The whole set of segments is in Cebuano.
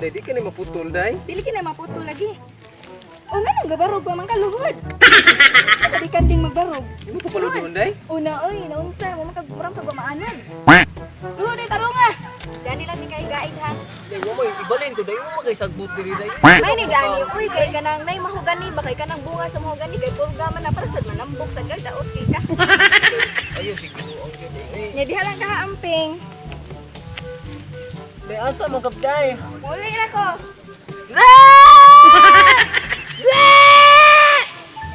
Day, di ka ni maputol, day. Dili ka na maputol lagi. O nga nang gabarog pa man kaluhod. Di kanding magbarog. Di mo ko paludon, day. Una oy, naunsa mo man kag murang kagumaanan. Luhod ay tarong ah. Dani lang ni kay gaid ha. Day, wa may ibalin ko, day. Wa may sagbot diri, day. May ni gani uy kay kanang nay mahogani ba kay kanang bunga sa mahogani kay purga man na para sad manambok sad kay daot kay ka. Ayaw siguro ang yun, eh. Nya diha lang ka amping. Day, asa man kap, day? Uli na ko.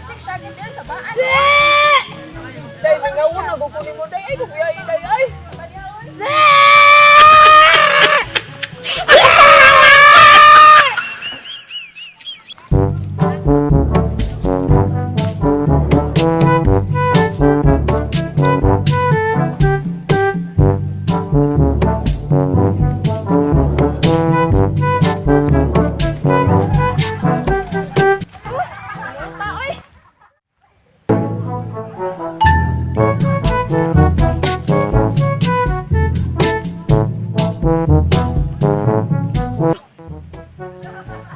Isik siya gid sa baan. Day, nangawon na ko kunin mo, day. Ay, kukuyay, day, ay. Ta oy.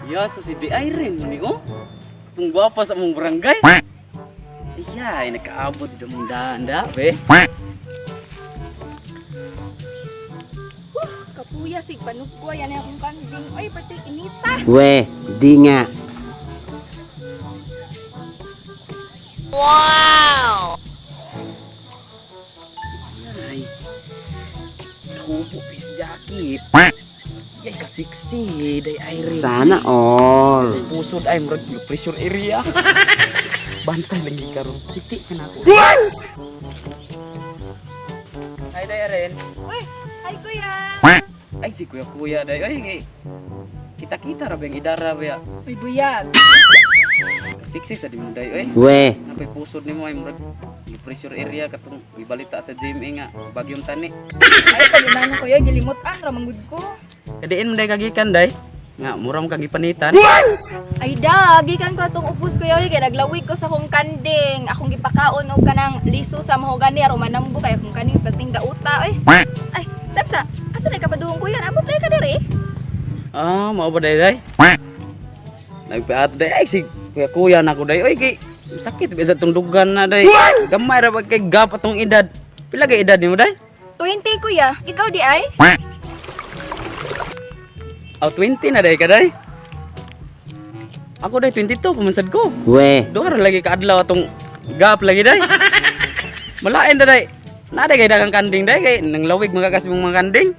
Ya, sa si Di Irene ni oh. Itong gwapa sa mong barangay. Iya, ay nakaabot dito mong daan da, be. Kapuya sig panugwa yan akong kanding. Oy, pati inita. We, di nga. Ay. Hubo pis jacket. Yay kasiksi, Day Irene. Sana all. Pusod ay murag pressure area. Bantay lagi karon. Titi ka na ako. Hi, Day Irene. Uy, hi kuya. Ay si Kuya Kuya day. Ay, ay. Kita-kita ra ba yung idara ba ya? Uy, buyag. Kasiksi sa di mo day oy. We, Napay pusod nimo ay murag pressure area katong ibalita sa GMA nga bagyong tani. Ay, palunan ko kuya, gilimutan ra manggud ko. Kadiin mo day kagikan day. Nga mura mo kagipanitan. Ay da, gikan ko atong upos kuya, oy, kay naglawig ko sa akong kanding. Akong gipakaon og kanang liso sa mahogani aron manambo kay akong kaning perting dauta oy. Ay, tapsa, asa na ka padung kuya? Abot lay ka diri. Ah, mao ba day day? Nagpaat day ay si kuya kuya na ko day. Oy kay sakit ba sa tong dugan na day. Gamay ra ba kay gap atong edad. Pila kay edad nimo day? 20 kuya, ikaw di ay? Aw 20 na day ka day. Ako day 22 pamansad ko. we, Duha ra lagi kaadlaw atong gap lagi day. Malain da day. Naa day kay dagang kanding day kay nanglawig mga mong mga kanding.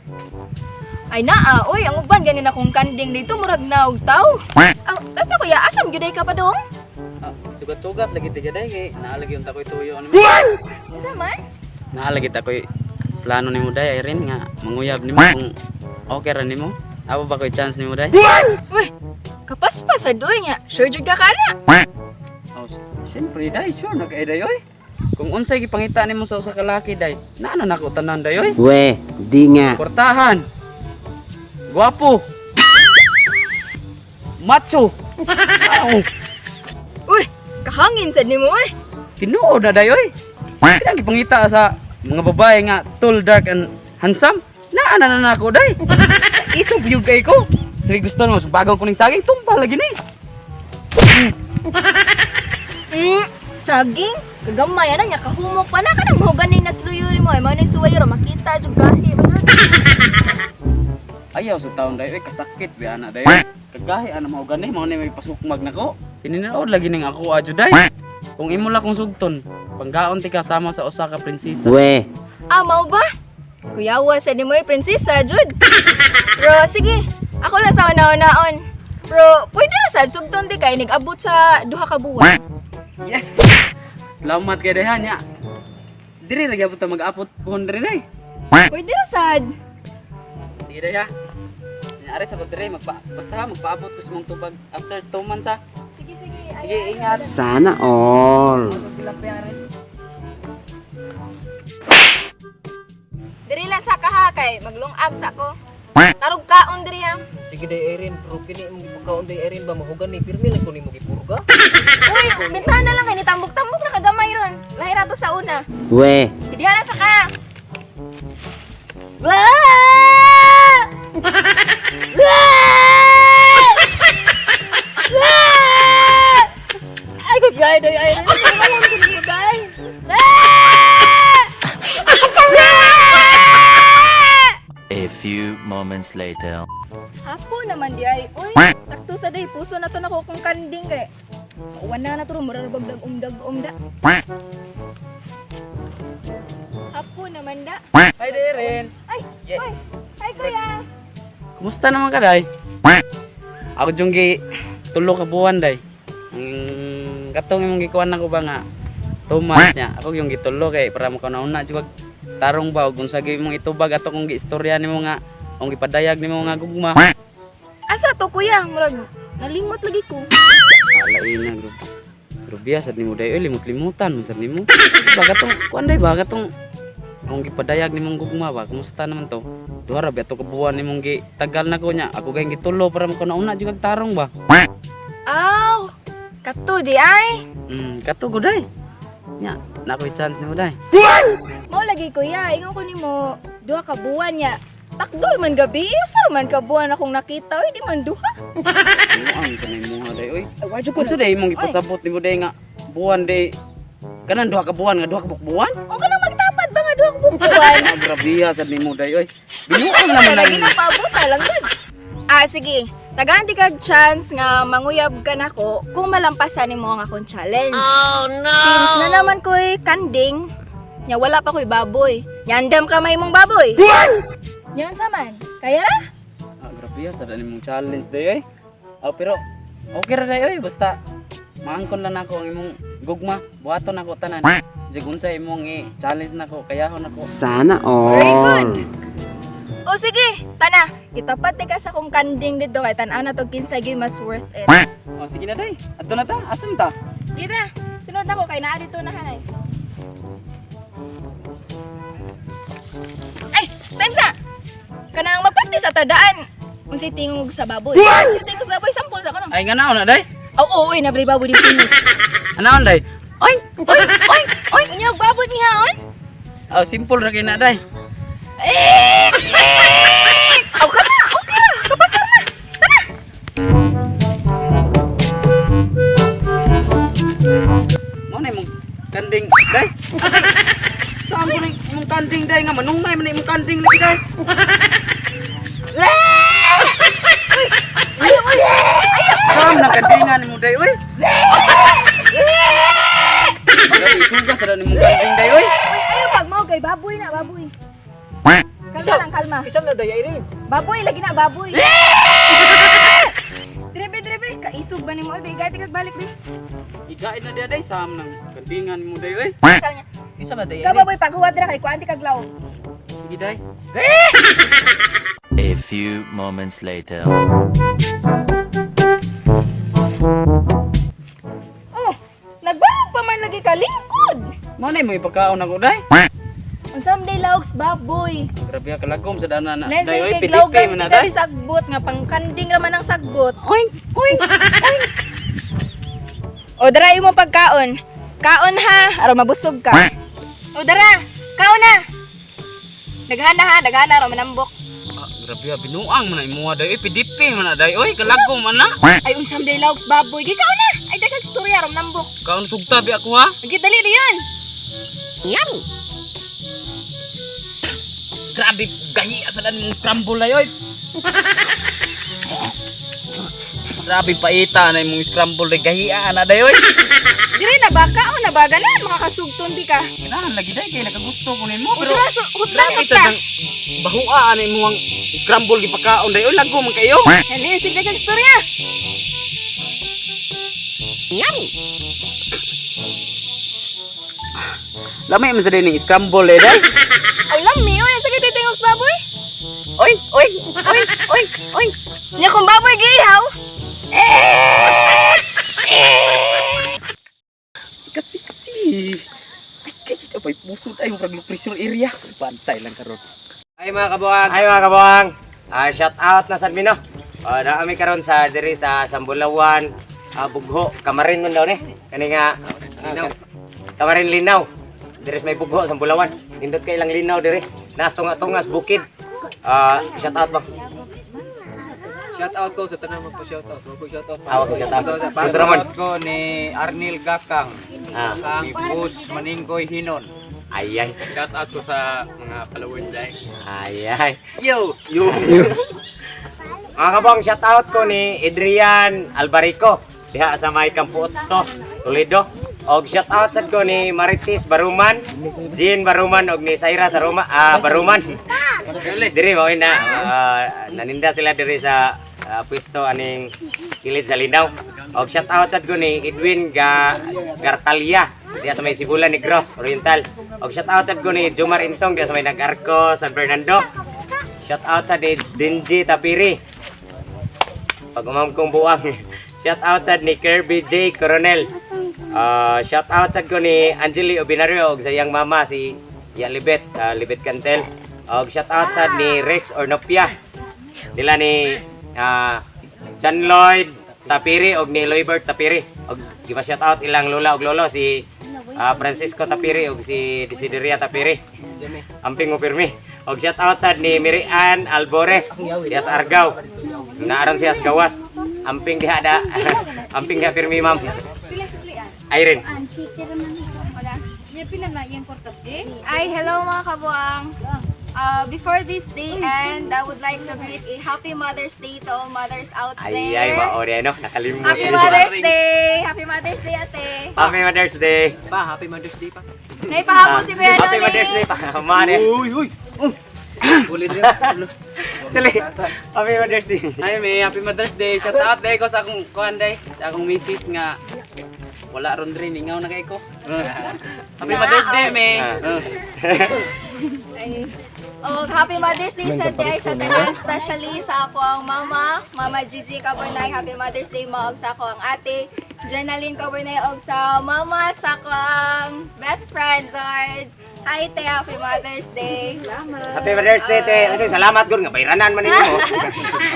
Ay naa, oy, ang uban ganin akong kanding dito murag naog taw. Aw, tapsa kuya, asam gyud ay ka padung? Ah, sugat-sugat lagi tiga day kay naa lagi unta koy tuyo ano. Unsa man? Naa lagi ta koy plano nimo day Irene nga manguyab nimo kung okay ra nimo. Apo ba koy chance nimo day? Uy, kapaspas adoy nga. Sure jud ka kana. Oh, siyempre day, sure na kay day oy. Kung unsay gipangita nimo sa usa ka laki day, naa na nako tanan day oy. we, di nga. Portahan. Guwapo. Macho. Aw, Uy, kahangin sad nimo oy. tinuod na day oy. Kinang gipangita sa mga babae nga tall, dark and handsome. Naa na na nako day. Isog yug kay ko. Sige gusto mo, bagaw ko ning saging tumpa lagi ni. Saging, kagamay ana nya kahumok pa na kanang mahogani nas luyo nimo ay mao ning suwayo ra makita jud gahi ba jud. Ayaw sa taon day oy, kasakit ba ana day. Kagahi ana mao gani, mao ni may pasukmag nako. Tininaod lagi ning ako adyo day. Kung imo la kong sugton, panggaon ti ka sama sa usa ka prinsesa. We, Ah, mao ba? Kuyawa sa nimo ay prinsesa jud. Pero sige, ako lang sa una-unaon. Pero pwede ra sad sugton di kay nag-abot sa duha ka buwan. Yes. Salamat kay day nya. Diri ra gyapon ta mag-apot pohon diri day. Pwede ra sad. Sige day ha. Nya ari sa ko diri magpa basta ha magpaabot ko sa mong tubag after 2 months ha. Sige sige. Ay, Sige, ingat. sana all. Diri lang sa kaha kay maglungag sa ko. Tarog kaon diri ha. Sige, day, Erin. Pero kini imong gipakaon, day, Erin ba mahugan ni? Pirmi lang ko nimo gipurga. Uy, bintana lang kay ni tambok-tambok na kagamay ron. Lahi ra to sa una. We, Diha lang sa ka. Wah! Wah! few moments later. Hapo naman di ay. Uy, sakto sa day puso na to nako kung kanding kay. Wala na to ro mura bag umdag umda. Hapo naman da. Hi, Darren. Ay, Yes. Uy, hi kuya. Kumusta naman ka, day? Ako yung gi tulo ka buwan, day. Ang katong imong gikuan nako ba nga 2 months niya. Ako yung gitulo kay para makauna jud tarong ba og unsa gyud imong itubag ato kung giistorya nimo nga ang gipadayag nimo nga gugma. Asa to kuya? Murag nalimot lagi ko. Alain na bro. Grabe sad nimo day, oy, limot-limutan man sad nimo. Ba katong kuan day ba katong ang gipadayag nimong gugma ba? Kumusta naman to? Duha ra ba to ka buwan nimong gi tagal na ko nya. Ako gayong gitulo para makauna jud kag tarong ba. Aw, kato di ay. Kato ko day. Nya, na ako'y chance nimo day. Mao lagi kuya, ingon ko nimo duha ka buwan ya. Takdol man gabi, usa man ka buwan akong nakita, oy di man duha. Ano ang kanay mo nga day oy? Ay, wadyo Unsa day imong gipasabot nimo day nga buwan day kanan duha ka buwan nga duha ka buwan? O ka nang magtapad ba nga duha ka buwan? Ah, grabe ha sad nimo day oy. Binuang naman Lagi na na paabuta lang gud. Ah, sige. Tagaan di kag chance nga manguyab ka nako kung malampasan nimo ang akong challenge. Oh no. Since na naman ko'y kanding, nya wala pa ko'y baboy. Nyandam ka may mong baboy. Nya unsa man? Kaya ra? Ah, grabe ha sad nimong challenge day oy. Ah, pero okay ra day oy basta maangkon lang nako ang imong gugma, buhaton nako tanan. Jag unsa imong i-challenge nako, kayahon nako. Sana Very all. good. O sige, tana. Itapat ni ka sa akong kanding dito kay tan-aw na to kinsa gyud mas worth it. Oh, sige na day. Adto na ta, asam ta? Dira, sunod na ko kay naa dito na hanay. Ay, Temsa! Kanang magpractice sa tadaan. Unsay tingog sa baboy? Unsay tingog sa baboy sampol sa kuno. Ay nga naon na day. Oo, oy, nabli baboy dito. Anaon day? Oy, Oy, oy, oy, unya og baboy ni haon? Oh, simple ra kay na day. Aw ka na, okay ra, kapasar na. Tara. Mo na imong kanding day. Saan ko na imong kanding day nga manungay man na imong kanding lagi day. Ay, oy. Saan na kandingan nimo day oy? Grabe suga sa imong kanding day oy. Oy, ayo pag mao kay baboy na, baboy. Kalma lang, kalma. Isa na day Irene. Baboy lagi na, baboy. Drebe, drebe, kaisog ba nimo oy, bigay kag balik bi. Igain na day day sam nang kandingan nimo day oy. Saw niya. Isa na day Ikaw Irene. baboy paghuwat ra kay kuanti kag law. Sige day. A few moments later. Oh, nagbarog pa man lagi ka lingkod. Mo na imong ipagkaon ako day. Unsam day laogs baboy. Grabe ka lagom sa dana na Let's day oy say kay PDP glaugan man na kag day. sagbot nga pangkanding ra man ang sagbot. Oink, oink, oink. O dara imo pagkaon. Kaon ha, aron mabusog ka. O dara, kaon na. Daghana ha, daghana aron manambok. Ah, grabe ha binuang man na imuha day oy PDP man na day oy kalagom man na. Ay unsam day laogs baboy. Gikaon na. Ay daghang istorya aron manambok. Kaon sugta bi ako ha. Lagi dali diyan. Grabe gahi sa daan mong scramble ay oy. Grabe paita na imong scramble day gahi ana day oy. Dire na ba kaon na ba ganan makakasugton di ka. Kailangan lagi day kay nakagusto ko nimo Pero pero so, hutla grabe ta. sa dang bahua ana imong scramble gipakaon day oy lagom man kayo. Dali, sige kag istorya. Lamay man sa day ning scramble eh day. Aw lami oy, sige titingog sa baboy. Oy oy oy oy oy. Nya kung baboy gihaw. Kasiksi. Ay kay kita pa'y pusod ay murag low pressure area. Bantay lang karon. Ay mga kabuwag. Ay mga kabuang, shout out na sad mi no. Na kami karon sa diri sa Sambulawan, Bugho, Kamarin man daw ni. Kani nga Linaw. Kamarin Linaw. Diri sa may Bugho, Sambulawan. Nindot kay ilang linaw diri. Naas tunga-tungas bukid. Shout out bang. Shout out ko sa tanang magpa-shout out. Wag ko shout out. Awag ko shout out. Boss Ramon. Ko ni Arnil Gakang, ni Bus Maningkoy Hinon. Ay ay. Shout out ko sa mga followers dai. Ay ay. Yo! Yo! Mga kabuang, shout out ko ni Adrian Albarico diha sa may Kampo Otso, Toledo. Og shout out sad ko ni Marites Baruman, Jean Baruman og ni Saira Saruma, Baruman. Diri mao na naninda sila diri sa pwesto aning kilid sa Linaw. Og shout out sad ko ni Edwin Gartalia diha sa may Sibulan, Negros Oriental. Og shout out sad ko ni Jomar Intong diha sa may Nagarco, San Fernando. Shout out sa ni Dinji Tapiri. Pag umam kong buwang. Shout out sad ni Kirby J. Coronel. Shout out sad ko ni Angeli Obinario og sa iyang mama si Ya Libet, Libet Cantel. Og shout out sad ni Rex Ornopia. Nila ni John Lloyd Tapiri og ni Loybert Tapiri. Og gipa shout out ilang lola og lolo, si Francisco Tapiri og si Desideria Tapiri. Amping mo pirmi. Og shout out sad ni Mirian Albores diha sa Argao. Naaron siya sa gawas. Amping diha da. Amping diha pirmi, ma'am. Irene. Ay, hello, mga kabuang. Before this day end, I would like to greet a happy Mother's Day to all mothers out Ay there. ay, mao no, nakalimot. Happy Mother's Day! Happy Mother's Day, ate! Happy Mother's Day. Pa, happy Mother's Day pa. Naipahapon si Kuya Happy Noli. Mother's Day pa. Mare. Uy! Uy! Uli din. Dali. Happy Mother's Day. Hi, may happy Mother's Day. Shout out day ko sa akong kuan day, sa akong misis nga wala ron diri, ningaw na kay ko. Happy Mother's Day, may. Ay. Oh, happy Mother's Day sa day sa tanan, especially sa ako ang mama, Mama Gigi Kaburnay. Happy Mother's Day mo og sa ako ang ate, Jenaline Kaburnay, og sa mama sa ako ang best friend Zords. Hi te, happy Mother's Day. Happy Mother's Day, te. Kasi salamat gud nga bayranan man ninyo.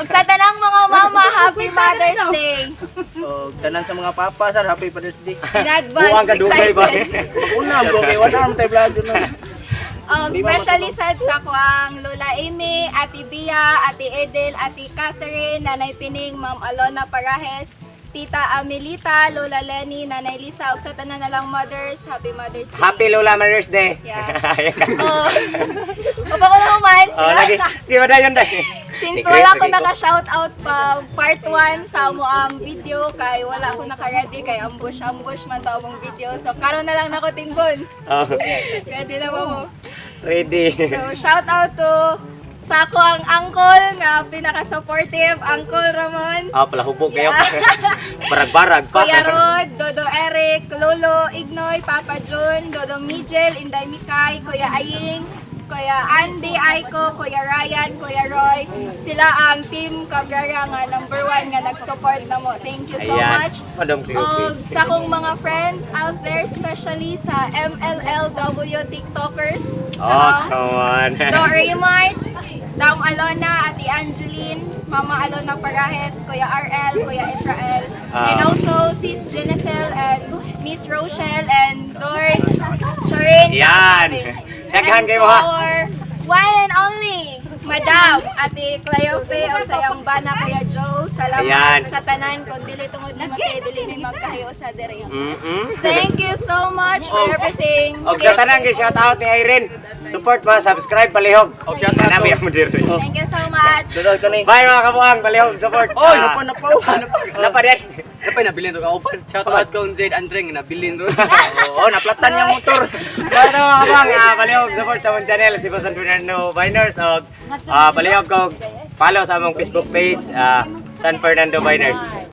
Og sa tanang mga mama, happy Mother's Day. Oh, tanan sa mga papa sir, happy Father's Day. In advance, Buwang ka dugay ba? excited. Una, bro, kay wala naman tayo vlog no. Especially sad sa ako ang Lola Amy, Ate Bia, Ate Edel, Ate Catherine, Nanay Pining, Ma'am Alona Parahes, Tita Amelita, Lola Lenny, Nanay Lisa, ug sa tanan na lang mothers, happy Mother's Day. Happy Lola Mother's Day. Yeah. Oh. Upa ko na human. Oh, lagi. Di ba dayon day? Since wala ko naka-shoutout pa part 1 sa amo ang video kay wala ko naka-ready kay ambush ambush man to among video. So karon na lang nako tingbon. Oh, Ready na ba mo? Ready. So, shout out to sa ako ang uncle nga pinaka-supportive, Uncle Ramon. Ah, pala hubog kayo. Barag-barag pa. Kuya Rod, Dodo Eric, Lolo Ignoy, Papa Jun, Dodo Miguel, Inday Mikay, Kuya Aying, Kuya Andy Aiko, Kuya Ryan, Kuya Roy. Sila ang team Cabrera nga number one nga nag-support na mo. Thank you so Ayan. much. Madam Cleope. Og sa akong mga friends out there, especially sa MLLW TikTokers. Oh, Ano? come on. Do Raymart, Dam Alona, Ate Angeline, Mama Alona Parahes, Kuya RL, Kuya Israel, and also Sis Genesel and Miss Rochelle and Zords, Chorin. Yan. Daghan kayo, ha. And our one and only Madam Ate Cleofe o sa iyang bana Kuya Joe. Salamat Ayan. sa tanan kung dili tungod nimo kay dili mi magkahiyo sa diri. Thank you so much for everything. Og sa tanang shout out ni Irene. Support ma, subscribe, palihog. Og shout out Nami ang diri. Thank you so much. Dodol ka ni. Bye, mga kabuang, palihog support. Oy, napa napa. Napa din. Napay nabilin to ka open. Shout out ko Zaid Andre nga nabilin ron. Oh, naplatan yung motor. Bye mga kabuang, palihog support sa among channel si Boss San Fernando Biners og palihog kog follow sa among Facebook page, San Fernando Biners.